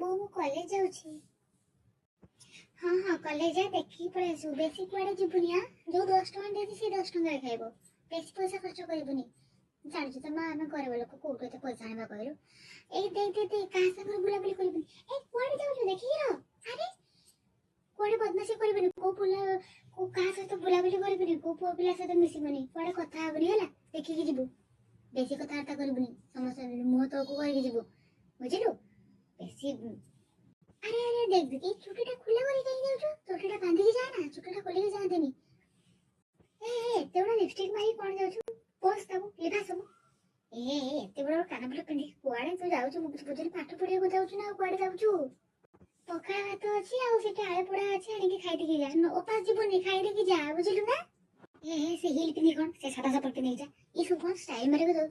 ବୋଉ, ମୁଁ କଲେଜ ଯାଉଛି। ହଁ ହଁ, କଲେଜ ଯା, ଦେଖିକି ପଳେଇ ଆସିବୁ। ବେଶୀ କୁଆଡ଼େ ଯିବୁନି। ଯୋଉ 10 ଟଙ୍କା ଦେଇଛି, ସେଇ 10 ଟଙ୍କାରେ ଖାଇବ। ବେଶୀ ପଇସା ଖର୍ଚ୍ଚ କରିବୁନି। ଜାଣିଛୁ ତ ମା, ଆମେ ଗରିବ ଲୋକ, କୋଉଠୁ ଏତେ ପଇସା ଆଣିବା କହିଲୁ? ଏଇ ଦେଇ ଦେଇ ଦେଇ, କାହା ସାଙ୍ଗରେ ବୁଲାବୁଲି କରିବୁନି। ଏଇ, କୁଆଡ଼େ ଯାଉଛୁ? ଦେଖିକି ରହ। ଆରେ, କୁଆଡ଼େ ବଦମାସି କରିବୁନି। କୋଉ ବୁଲା କୋଉ କାହା ସହିତ ବୁଲାବୁଲି କରିବୁନି, କୋଉ ପୁଅ ପିଲା ସହିତ ମିଶିବୁନି, କୁଆଡ଼େ କଥା ହବୁନି, ହେଲା? ଦେଖିକି ଯିବୁ। ବେଶୀ କଥାବାର୍ତ୍ତା କରିବୁନି ସମସ୍ତେ, ମୁହଁ ତଳକୁ କରିକି ଯିବୁ, ବୁଝିଲୁ? ବେଶୀ ଆରେ ଆରେ, ଦେଖ ଦେଖ, ଏଇ ଚୁଟିଟା ଖୋଲା କରି କାହିଁ ଯାଉଛୁ? ଚୁଟିଟା ବାନ୍ଧିକି ଯା ନା, ଚୁଟିଟା ଖୋଲିକି ଯାଆନ୍ତିନି। ଏ ଏ, ଏତେ ବଡ ଲିପଷ୍ଟିକ ମାରିକି କଣ ଯାଉଛୁ? ପୋଛ ତାକୁ, ଲିଭା ସବୁ। ଏ ଏ, ଏତେ ବଡ କାନଫୁଲ ପିନ୍ଧିକି କୁଆଡେ ତୁ ଯାଉଛୁ? ମୁଁ କିଛି ବୁଝୁନି। ପାଠ ପଢିବାକୁ ଯାଉଛୁ ନା ଆଉ କୁଆଡେ ଯାଉଛୁ? ପଖାଳ ଭାତ ଅଛି ଆଉ ସେଠି ଆଳୁ ପୋଡା ଅଛି, ଆଣିକି ଖାଇଦେଇକି ଯା। ଉପାସ ଯିବୁନି, ଖାଇଦେଇକି ଯା, ବୁଝିଲୁ ନା? ଏ ହେ, ସେ ହିଲ୍ ପିନ୍ଧି କଣ, ସେ ସାଧା ଚପଲ ପିନ୍ଧିକି ଯା। ଏ ସବୁ କଣ ଷ୍ଟାଇଲ ମାରିବାକୁ ଯାଉ?